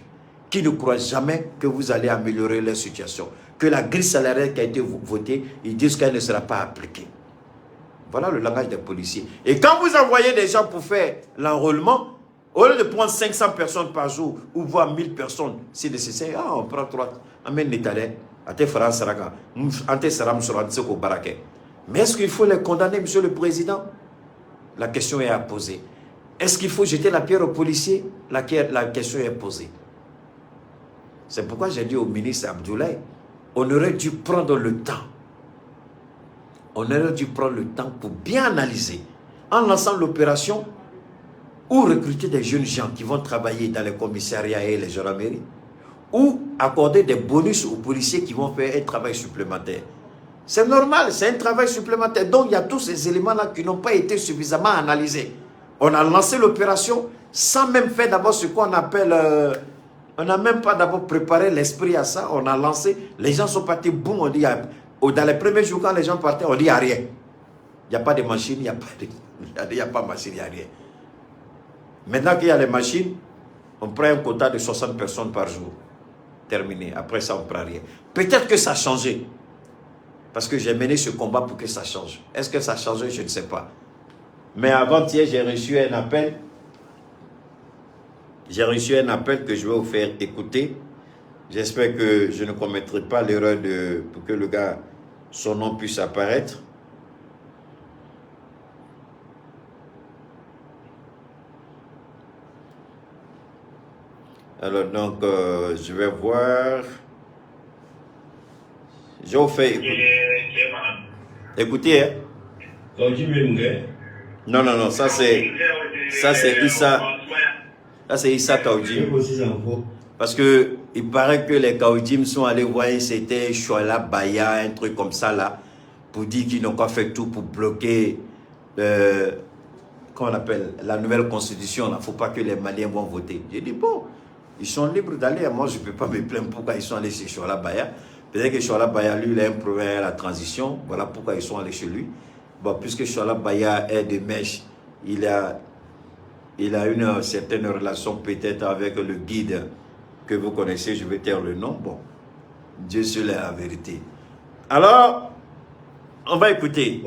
qu'ils ne croient jamais que vous allez améliorer leur situation. Que la grille salariale qui a été votée, ils disent qu'elle ne sera pas appliquée. Voilà le langage des policiers. Et quand vous envoyez des gens pour faire l'enrôlement, au lieu de prendre 500 personnes par jour, ou voire 1000 personnes, si nécessaire, ah, on prend 3, amène l'étalé, a tɛ fara sara kan, an tɛ sara min sɔrɔ, an tɛ se k'o baara kɛ. Mais est-ce qu'il faut les condamner, monsieur le Président? La question est à poser. Est-ce qu'il faut jeter la pierre aux policiers? La question est posée. C'est pourquoi j'ai dit au ministre Abdoulaye, on aurait dû prendre le temps. On aurait dû prendre le temps pour bien analyser en lançant l'opération ou recruter des jeunes gens qui vont travailler dans les commissariats et les gendarmeries, ou accorder des bonus aux policiers qui vont faire un travail supplémentaire. C'est normal, c'est un travail supplémentaire. Donc il y a tous ces éléments-là qui n'ont pas été suffisamment analysés. On a lancé l'opération sans même faire d'abord ce qu'on appelle... On n'a même pas d'abord préparé l'esprit à ça. On a lancé, les gens sont partis, boum, on dit, dans les premiers jours, quand les gens partaient, on dit, il n'y a rien. Il n'y a pas de machine, il n'y a pas de, il y a pas de machine, il n'y a rien. Maintenant qu'il y a les machines, On prend un quota de 60 personnes par jour. Terminé. Après ça, on ne prend rien. Peut-être que ça a changé. Parce que j'ai mené ce combat pour que ça change. Est-ce que ça a changé? Je ne sais pas. Mais avant-hier, j'ai reçu un appel. J'ai reçu un appel que je vais vous faire écouter. J'espère que je ne commettrai pas l'erreur pour que le gars, son nom puisse apparaître. Alors donc, je vais voir. Je vous fais écouter. Écoutez, hein. Non, non, non, ça c'est Issa. Ça c'est Issa Kaoudjim. Parce que il paraît que les Kaoudjim sont allés voir, c'était Chouala Baya, un truc comme ça là, pour dire qu'ils n'ont pas fait tout pour bloquer, comment on appelle, la nouvelle constitution. Il ne faut pas que les Maliens vont voter. J'ai dit, bon, ils sont libres d'aller. Moi, je ne peux pas me plaindre pourquoi ils sont allés chez Chouala Baya. Peut-être que Chouala Baya, lui, il a un problème à la transition. Voilà pourquoi ils sont allés chez lui. Bon, puisque Chouala Baya est de mèche, il a une certaine relation peut-être avec le guide que vous connaissez, je vais taire le nom. Bon, Dieu seul est la vérité. Alors, on va écouter.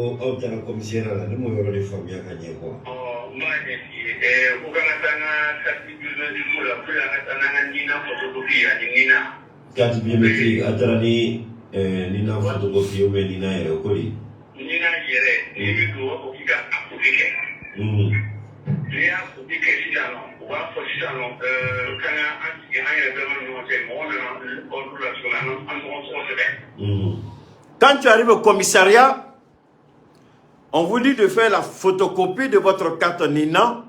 Carte biométrique, atarani nina photocopie ou nina yɛrɛ koli. Nina yɛrɛ ni bɛ don o k'i ka a kopi kɛ. N'i y'a kopi kɛ sisan nɔ, u b'a fɔ sisan nɔ k'an ka an sigi an yɛrɛ bɛɛ ni ɲɔgɔn cɛ, mɔgɔ nana ordre la tuguni an tɔgɔ sɛbɛn. Quand tu arrives au commissariat, on vous dit de faire la photocopie de votre carte Nina.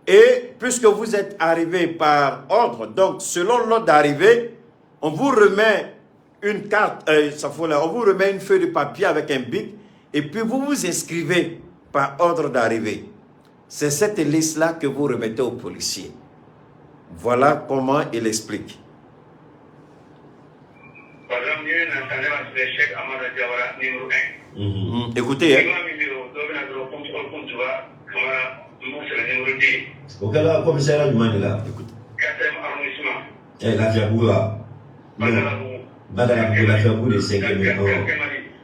Et puisque vous êtes arrivé par ordre, donc selon l'ordre d'arrivée, on vous remet une carte, on vous remet une feuille de papier avec un bic, et puis vous vous inscrivez par ordre d'arrivée. C'est cette liste-là que vous remettez aux policiers. Voilà comment il explique. Par exemple, Écoutez, hein. Au commissariat du Manila. Écoutez. 4e arrondissement. Eh, la Fiaboula. Badalabougou, la Fiabougou de 5e.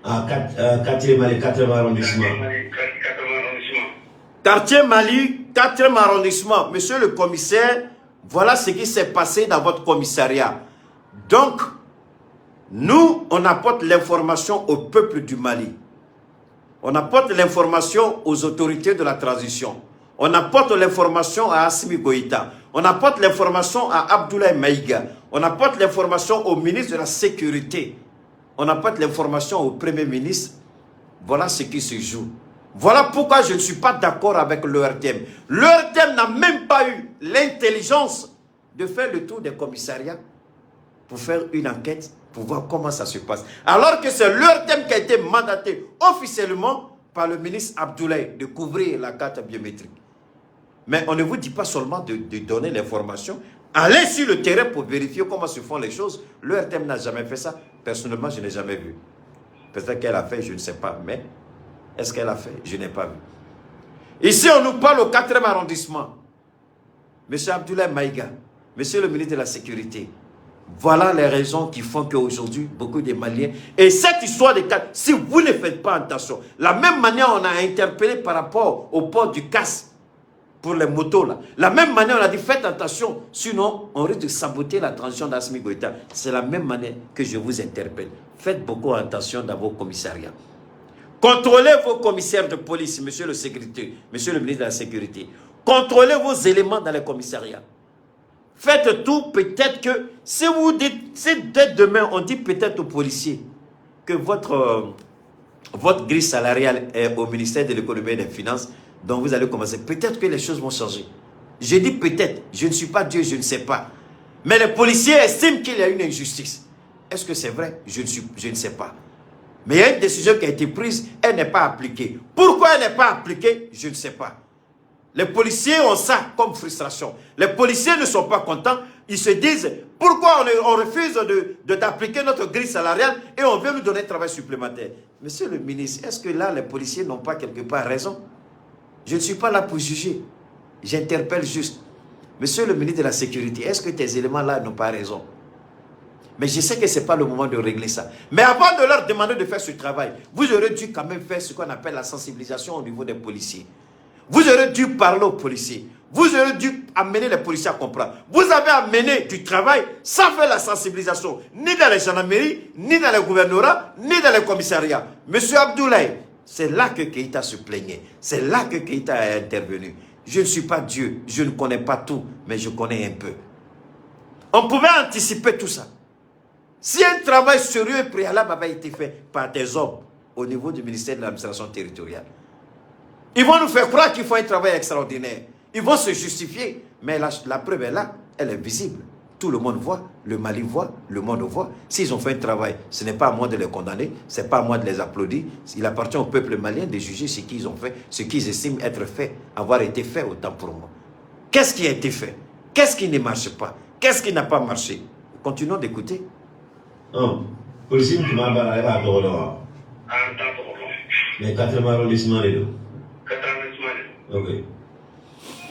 Ah, 4e Mali, 4e arrondissement. Quartier Mali, 4e arrondissement. Monsieur le commissaire, voilà ce qui s'est passé dans votre commissariat. Donc, nous, on apporte l'information au peuple du Mali. On apporte l'information aux autorités de la transition. On apporte l'information à Assimi Goïta. On apporte l'information à Abdoulaye Maïga. On apporte l'information au ministre de la Sécurité. On apporte l'information au Premier ministre. Voilà ce qui se joue. Voilà pourquoi je ne suis pas d'accord avec l'ORTM. L'ORTM n'a même pas eu l'intelligence de faire le tour des commissariats pour faire une enquête, pour voir comment ça se passe. Alors que c'est l'ORTM qui a été mandaté officiellement par le ministre Abdoulaye de couvrir la carte biométrique. Mais on ne vous dit pas seulement de donner l'information. Allez sur le terrain pour vérifier comment se font les choses. L'ORTM n'a jamais fait ça. Personnellement, je n'ai jamais vu. Peut-être qu'elle a fait, je ne sais pas. Mais est-ce qu'elle a fait? Je n'ai pas vu. Ici, on nous parle au 4e arrondissement. Monsieur Abdoulaye Maïga, monsieur le ministre de la Sécurité, voilà les raisons qui font qu'aujourd'hui, beaucoup de Maliens... Et cette histoire de cas, si vous ne faites pas attention, la même manière on a interpellé par rapport au port du casque pour les motos, là. La même manière on a dit faites attention, sinon on risque de saboter la transition d'Assimi Goïta. C'est la même manière que je vous interpelle. Faites beaucoup attention dans vos commissariats. Contrôlez vos commissaires de police, monsieur le sécurité, monsieur le ministre de la Sécurité. Contrôlez vos éléments dans les commissariats. Faites tout, peut-être que, si vous dites, si dès demain, on dit peut-être aux policiers que votre grille salariale est au ministère de l'économie et des finances, donc vous allez commencer. Peut-être que les choses vont changer. Je dis peut-être, je ne suis pas Dieu, je ne sais pas. Mais les policiers estiment qu'il y a une injustice. Est-ce que c'est vrai? Je ne sais pas. Mais il y a une décision qui a été prise, elle n'est pas appliquée. Pourquoi elle n'est pas appliquée? Je ne sais pas. Les policiers ont ça comme frustration. Les policiers ne sont pas contents. Ils se disent, pourquoi on refuse d'appliquer notre grille salariale et on veut nous donner un travail supplémentaire? Monsieur le ministre, est-ce que là, les policiers n'ont pas quelque part raison? Je ne suis pas là pour juger. J'interpelle juste. Monsieur le ministre de la Sécurité, est-ce que tes éléments-là n'ont pas raison? Mais je sais que ce n'est pas le moment de régler ça. Mais avant de leur demander de faire ce travail, vous aurez dû quand même faire ce qu'on appelle la sensibilisation au niveau des policiers. Vous aurez dû parler aux policiers. Vous aurez dû amener les policiers à comprendre. Vous avez amené du travail sans faire la sensibilisation, ni dans les gendarmeries, ni dans les gouvernorats, ni dans les commissariats. Monsieur Abdoulaye, c'est là que Keïta se plaignait. C'est là que Keïta a intervenu. Je ne suis pas Dieu, je ne connais pas tout, mais je connais un peu. On pouvait anticiper tout ça. Si un travail sérieux et préalable avait été fait par des hommes au niveau du ministère de l'administration territoriale, ils vont nous faire croire qu'ils font un travail extraordinaire. Ils vont se justifier. Mais la preuve est là, elle est visible. Tout le monde voit, le Mali voit, le monde voit. S'ils ont fait un travail, ce n'est pas à moi de les condamner, ce n'est pas à moi de les applaudir. Il appartient au peuple malien de juger ce qu'ils ont fait, ce qu'ils estiment être fait, avoir été fait autant pour moi. Qu'est-ce qui a été fait? Qu'est-ce qui ne marche pas? Qu'est-ce qui n'a pas marché? Continuons d'écouter. Non, policier tun b'a baara la, e b'a tɔgɔ dɔn wa? An t'a tɔgɔ dɔn. Mais quatrième arrondissement de don. Quatre arrondissement de. Ok.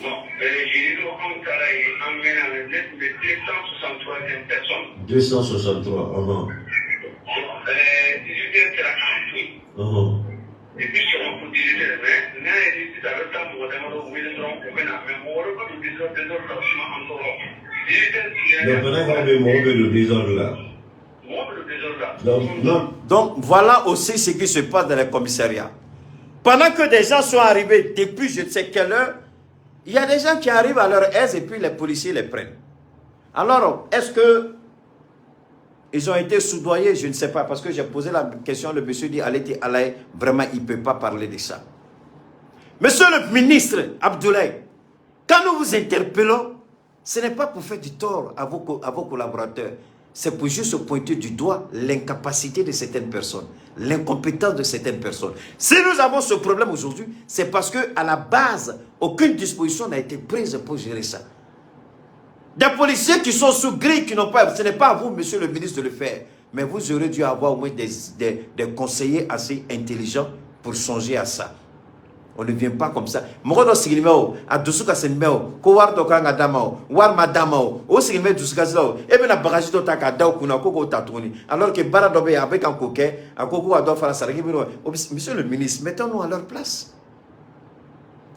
Bon, jeudi don anw taara yen, an mɛnna, ne tun bɛ 263e personne. 263, ɔhɔn. Bon, 18 heures sera k'an to yen. Ɔhɔn. Depuis sɔgɔma fo 18 heures, mais n'a ye sisan a bɛ taa mɔgɔ damadɔ wele dɔrɔn u bɛ na, mais mɔgɔ wɛrɛ bɛ don 10 heures 2 heures la, u si ma an tɔɔrɔ. 18 heures sigira. Donc pendant qu'on bɛ mɔgɔw bɛ don désordre la. Mɔgɔ bɛ don désordre la. Donc non. Donc voilà aussi ce qui se passe dans les commissariats. Pendant que des gens sont arrivés depuis je ne sais quelle heure, il y a des gens qui arrivent à leur aise et puis les policiers les prennent. Alors, est-ce que ils ont été soudoyés? Je ne sais pas, parce que j'ai posé la question, le monsieur dit, allez, allez, vraiment, il ne peut pas parler de ça. Monsieur le ministre Abdoulaye, quand nous vous interpellons, ce n'est pas pour faire du tort à vos collaborateurs. C'est pour juste pointer du doigt l'incapacité de certaines personnes, l'incompétence de certaines personnes. Si nous avons ce problème aujourd'hui, c'est parce qu'à la base, aucune disposition n'a été prise pour gérer ça. Des policiers qui sont sous grille, qui n'ont pas... Ce n'est pas à vous, monsieur le ministre, de le faire. Mais vous aurez dû avoir au moins des conseillers assez intelligents pour songer à ça. On ne vient pas comme ça. Mɔgɔ dɔ sigilen bɛ o, a dusu kasilen bɛ o, ko wari dɔ kan ka d'a ma o, wari ma d'a ma o, o sigilen bɛ dusukasi la o, e bɛna bagaji dɔ ta k'a da o kunna ko k'o ta tuguni. Alors que baara dɔ bɛ yen, a bɛ kan k'o kɛ, a ko ko ka dɔ fara saraki bɛ. Monsieur le ministre, mettons-nous à leur place.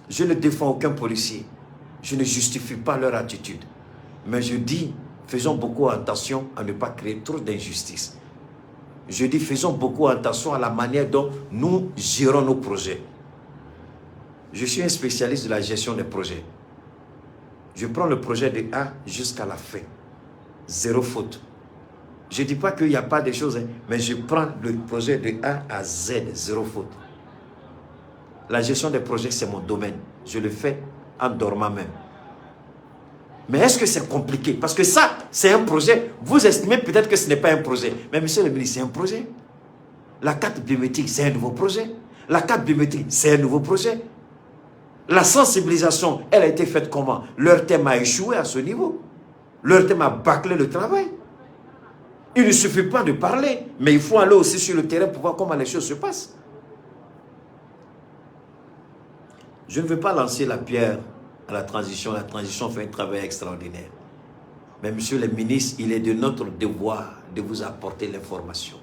Je ne défends aucun policier. Je ne justifie pas leur attitude. Mais je dis, faisons beaucoup attention à ne pas créer trop d'injustice. Je dis, faisons beaucoup attention à la manière dont nous gérons nos projets. Je suis un spécialiste de la gestion des projets. Je prends le projet de A jusqu'à la fin. Zéro faute. Je ne dis pas qu'il n'y a pas de choses, hein, mais je prends le projet de A à Z, zéro faute. La gestion des projets, c'est mon domaine. Je le fais en dormant même. Mais est-ce que c'est compliqué? Parce que ça, c'est un projet. Vous estimez peut-être que ce n'est pas un projet. Mais monsieur le ministre, c'est un projet. La carte biométrique, c'est un nouveau projet. La carte biométrique, c'est un nouveau projet. La sensibilisation, elle a été faite comment? Leur thème a échoué à ce niveau. Leur thème a bâclé le travail. Il ne suffit pas de parler, mais il faut aller aussi sur le terrain pour voir comment les choses se passent. Je ne veux pas lancer la pierre à la transition. La transition fait un travail extraordinaire. Mais monsieur le ministre, il est de notre devoir de vous apporter l'information.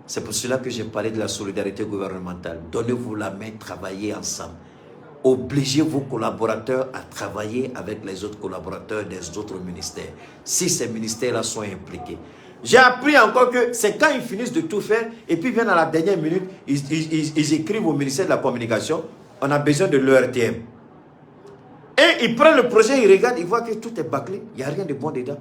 C'est pour cela que j'ai parlé de la solidarité gouvernementale. Donnez-vous la main, travaillez ensemble. Obligez vos collaborateurs à travailler avec les autres collaborateurs des autres ministères, si ces ministères-là sont impliqués. J'ai appris encore que c'est quand ils finissent de tout faire et puis viennent à la dernière minute, ils écrivent au ministère de la Communication, on a besoin de l'ERTM. Et ils prennent le projet, ils regardent, ils voient que tout est bâclé, il n'y a rien de bon dedans.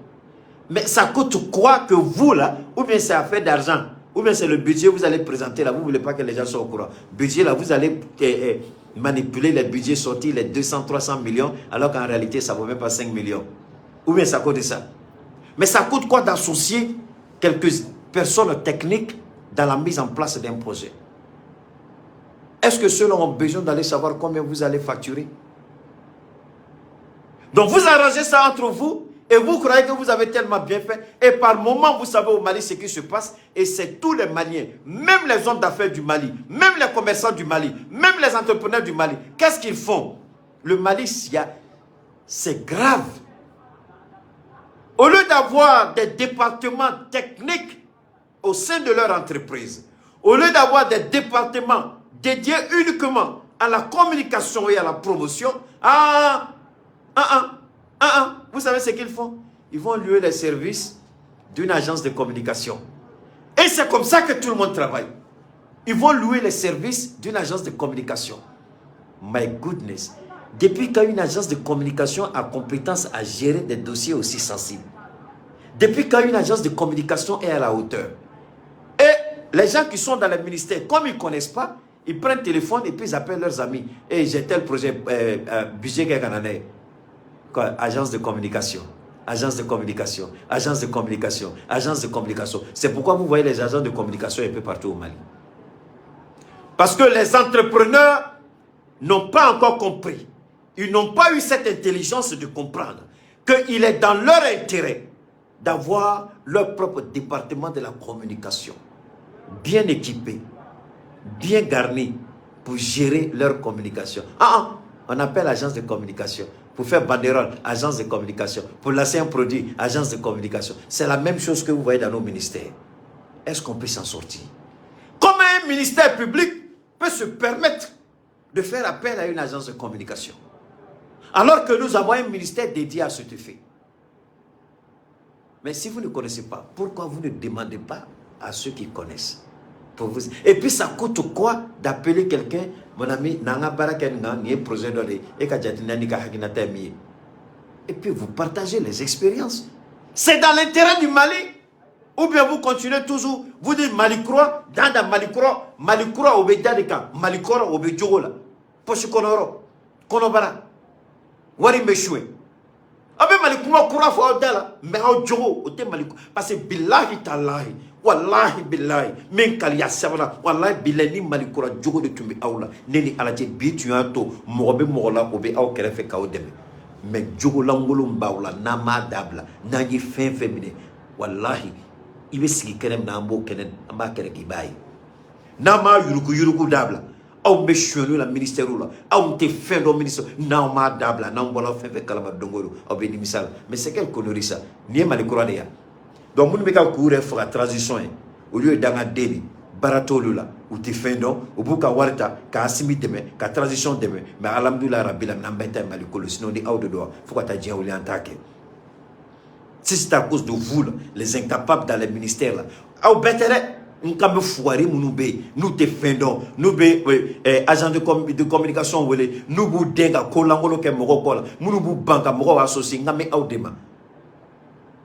Mais ça coûte quoi que vous là, ou bien c'est affaire d'argent, ou bien c'est le budget que vous allez présenter là, vous ne voulez pas que les gens soient au courant. Budget là, vous allez manipuler les budgets sortis, les 200, 300 millions, alors qu'en réalité, ça ne vaut même pas 5 millions. Ou bien ça coûte ça. Mais ça coûte quoi d'associer quelques personnes techniques dans la mise en place d'un projet? Est-ce que ceux-là ont besoin d'aller savoir combien vous allez facturer? Donc vous arrangez ça entre vous et vous croyez que vous avez tellement bien fait. Et par moment, vous savez au Mali ce qui se passe. Et c'est tous les Maliens, même les hommes d'affaires du Mali, même les commerçants du Mali, même les entrepreneurs du Mali. Qu'est-ce qu'ils font? Le Mali, il y a C'est grave. Au lieu d'avoir des départements techniques au sein de leur entreprise, au lieu d'avoir des départements dédiés uniquement à la communication et à la promotion, ah, ah, ah, ah, ah, vous savez ce qu'ils font? Ils vont louer les services d'une agence de communication. Et c'est comme ça que tout le monde travaille. Ils vont louer les services d'une agence de communication. My goodness. Depuis quand une agence de communication a compétence à gérer des dossiers aussi sensibles? Depuis quand une agence de communication est à la hauteur? Et les gens qui sont dans le ministère, comme ils ne connaissent pas, ils prennent le téléphone et puis ils appellent leurs amis. Et j'ai tel projet, budget quoi, agence de communication. Agence de communication, agence de communication, agence de communication. C'est pourquoi vous voyez les agents de communication un peu partout au Mali. Parce que les entrepreneurs n'ont pas encore compris. Ils n'ont pas eu cette intelligence de comprendre qu'il est dans leur intérêt d'avoir leur propre département de la communication, bien équipé, bien garni pour gérer leur communication. Ah, ah, on appelle agence de communication. Pour faire banderole, agence de communication. Pour lancer un produit, agence de communication. C'est la même chose que vous voyez dans nos ministères. Est-ce qu'on peut s'en sortir? Comment un ministère public peut se permettre de faire appel à une agence de communication? Alors que nous avons un ministère dédié à cet effet. Mais si vous ne connaissez pas, pourquoi vous ne demandez pas à ceux qui connaissent? Pour vous... Et puis ça coûte quoi d'appeler quelqu'un, mon ami, nanga baraka ni projet et Et puis vous partagez les expériences. C'est dans l'intérêt du Mali. Ou bien vous continuez toujours, vous dites Malikura, dans Malikura, Malikura au Bedadika, Malikura au Bedjogola, Poche Konoro, Konobara, Wari Meshoué. Abe Malikura kura fo dala, mais au jogo, au te Malikura, parce que billahi talahi, wallahi billahi, min kaliya sabana, wallahi billahi ni Malikura jogo de tumbi aula, neni alaje bi tu to, mɔgɔ bɛ mɔgɔ la o bɛ aw kɛrɛfɛ k'aw dɛmɛ. Mais jogo lankolon b'aw la, n'an m'a dabila, n'an ye fɛn fɛn minɛ, wallahi, i bɛ sigi kɛnɛ min na, an b'o kɛnɛ, an b'a kɛrɛ k'i b'a ye. N'an m'a yuruku yuruku dabila, aw bɛ sonyɛli la ministère la, aw tɛ fɛn dɔn ministère, n'aw m'a dabila, n'anw bɔra fɛn fɛn kalama don o don, aw bɛ nimisa la. Mais c'est quelle connerie ça? Nin ye Mali kura de ye. Donc minnu bɛ ka k'u yɛrɛ faga transition ye, olu ye dangaden de, baara t'olu la, u tɛ fɛn dɔn, u b'u ka wari ta ka Asimi dɛmɛ, ka transition dɛmɛ. Mais alhamdulilayi rabil alamin, an bɛɛ ta ye Mali ko sinon ni aw de don, fo ka taa diɲɛ wuli an t'a kɛ. Si c'est à cause de vous, là, les incapables dans les ministères, là, aw bɛɛ tɛ dɛ. N kan bɛ fugari minnu bɛ yen n'u tɛ fɛn dɔn, n'u bɛ agent de communication wele, n'u b'u den ka ko lankolon kɛ mɔgɔw kɔ la, minnu b'u ban ka mɔgɔw associer, n kan bɛ aw de ma.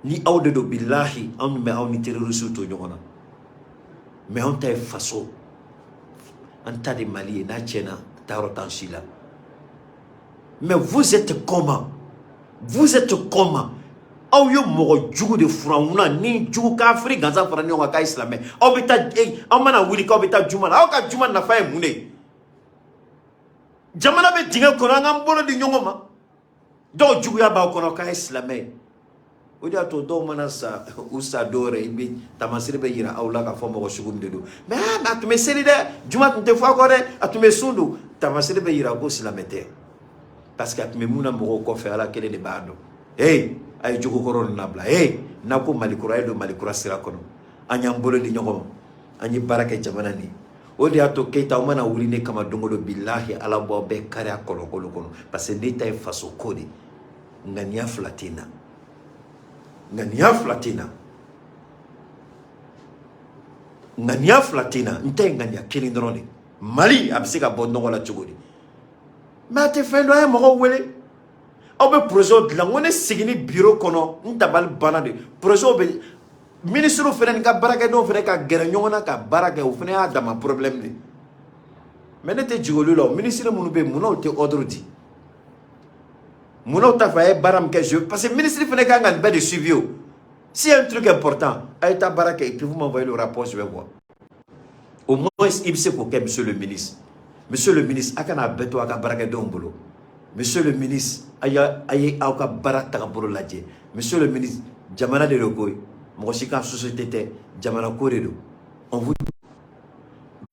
Ni aw de don, bilahi, anw bɛ aw ni terroristes to ɲɔgɔn na. Mais anw ta ye faso, an ta de Mali ye, n'a tiɲɛna taayɔrɔ t'an si la. Mais vous êtes comment? Vous êtes comment? Aw ye mɔgɔ jugu de furankunna ni jugu kafiri gansan fara ɲɔgɔn kan k'a ye silamɛ. Aw bɛ taa, aw mana wuli k'aw bɛ taa juma la, aw ka juma nafa ye mun de ye? Jamana bɛ dingɛ kɔnɔ, an k'an bolo di ɲɔgɔn ma. Dɔw juguya b'aw kɔnɔ k'a ye silamɛ ye. O de y'a to dɔw mana sa, u sa dɔw yɛrɛ, i bɛ taamasere bɛ yira aw la k'a fɔ mɔgɔ sugu min de don. Mais ah, a tun bɛ seli dɛ, juma tun tɛ fɔ a kɔ dɛ, a tun bɛ sun don. Taamasere bɛ yira ko silamɛ tɛ, parce que a tun bɛ mun na mɔgɔw kɔfɛ, Ala kelen de b'a dɔn. Hey, a ye jogo kɔrɔ ninnu labila. Hey, n'a ko Malikura, ye don Malikura sira kɔnɔ, an y'an bolo di ɲɔgɔn ma, an ye baara kɛ jamana nin. O de y'a to Keyita, aw mana wuli ne kama don o don, bilahi, Ala b'aw bɛɛ kari a kɔlɔkolo kɔnɔ, parce que ne ta ye faso ko de. Ŋaniya fila tɛ n na, ŋaniya fila tɛ n na, ŋaniya fila tɛ n na. N ta ye ŋaniya kelen dɔrɔn de. Mali a bɛ se ka bɔ nɔgɔ la cogo di? Mais a tɛ fɛn dɔn, a ye mɔgɔw wele, aw bɛ projet dilan. N ko ne seginni bureau kɔnɔ, n dabali banna de. Projet bɛ ministre fana ni ka baarakɛdenw fana ka gɛrɛ ɲɔgɔn na ka baara kɛ, o fana y'a dama problème de. Mais ne tɛ jigin olu la. O ministre minnu bɛ yen, munna u tɛ ordre di? Munna u t'a fɔ a ye baara min kɛ? Je parce que ministre fana kan ka nin bɛɛ de suivi o. S'il y a un truc important, a ye taa baara kɛ et puis vous m'envoyez le rapport, je vais voir. Au moins i bɛ se k'o kɛ. Monsieur le ministre, monsieur le ministre, a kana a bɛɛ to a ka baarakɛdenw bolo. Monsieur le ministre, a ye aw ka baara tagabolo lajɛ. Monsieur le ministre, jamana de don koyi, mɔgɔ si ka société tɛ, jamana ko de don. On vous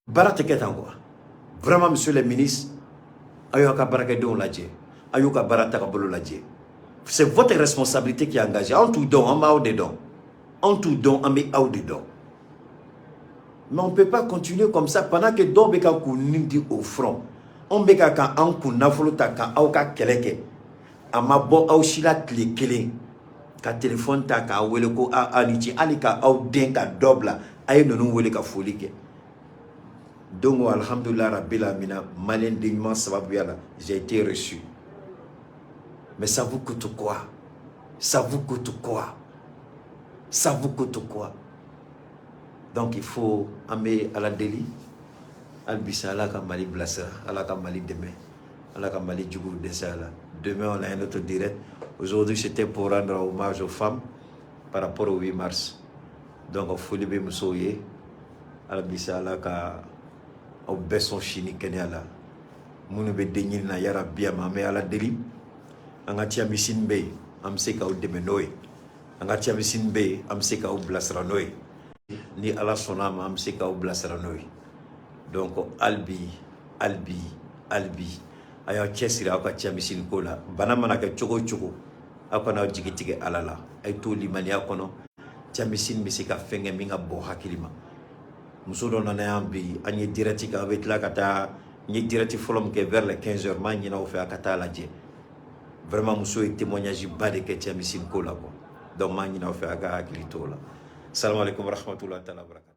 baara tɛ kɛ tan quoi. Vraiment, monsieur le ministre, a y'aw ka baarakɛdenw lajɛ, a y'u ka baara tagabolo lajɛ. C'est votre responsabilité qui est engagée. Anw t'u dɔn, an b'aw de dɔn. Anw t'u dɔn, an bɛ aw de dɔn. Mais on ne peut pas continuer comme ça pendant que dɔw bɛ ka k'u ni di au front. Anw bɛ ka an kun nafolo ta ka aw ka kɛlɛ kɛ. A ma bɔ aw si la tile kelen ka téléphone ta k'a wele ko a a ni ce, hali ka aw den ka dɔ bila a ye ninnu wele ka foli kɛ. Donc alhamdulillah rabbil alamina, malien den ɲuman sababuya la, j'ai été reçu. Mais ça vous coûte quoi? Ça vous coûte quoi? Ça vous coûte quoi? Donc il faut, an bɛ Ala deli hali bisa, Ala ka Mali bilasira, Ala ka Mali dɛmɛ, Ala ka Mali juguw dɛsɛ a la. Demain, on a un autre direct. Aujourd'hui, c'était pour rendre hommage aux femmes par rapport au 8 mars. Donc foli bɛ musow ye hali bisa, Ala ka aw bɛɛ sɔn si ni kɛnɛya la. Minnu bɛ den ɲini na, yarabi a ma, an bɛ Ala deli. An ka tiyamisini bɛ yen, an bɛ se k'aw dɛmɛ n'o ye. An ka tiyamisini bɛ yen, an bɛ se k'aw bilasira n'o ye. Ni Ala sɔnna a ma, an bɛ se k'aw bilasira n'o ye. Donc hali bi, hali bi, hali bi, a y'aw cɛsiri aw ka tiyamisini ko la. Bana mana kɛ cogo o cogo, aw kana aw jigi tigɛ Ala la. A ye to limaniya kɔnɔ. Tiyamisini bɛ se ka fɛn kɛ min ka bon hakili ma. Muso dɔ nana yan bi, an ye direct kɛ. Aw bɛ tila ka taa, n ye direct fɔlɔ min kɛ vers les 15 heures, n b'a ɲini aw fɛ a ka taa lajɛ. Vraiment, muso ye témoignage ba de kɛ tiyamisini ko la quoi. Donc n b'a ɲini aw fɛ a ka hakili to o la. Salam alaikum warahmatullahi taala wabarakatuh.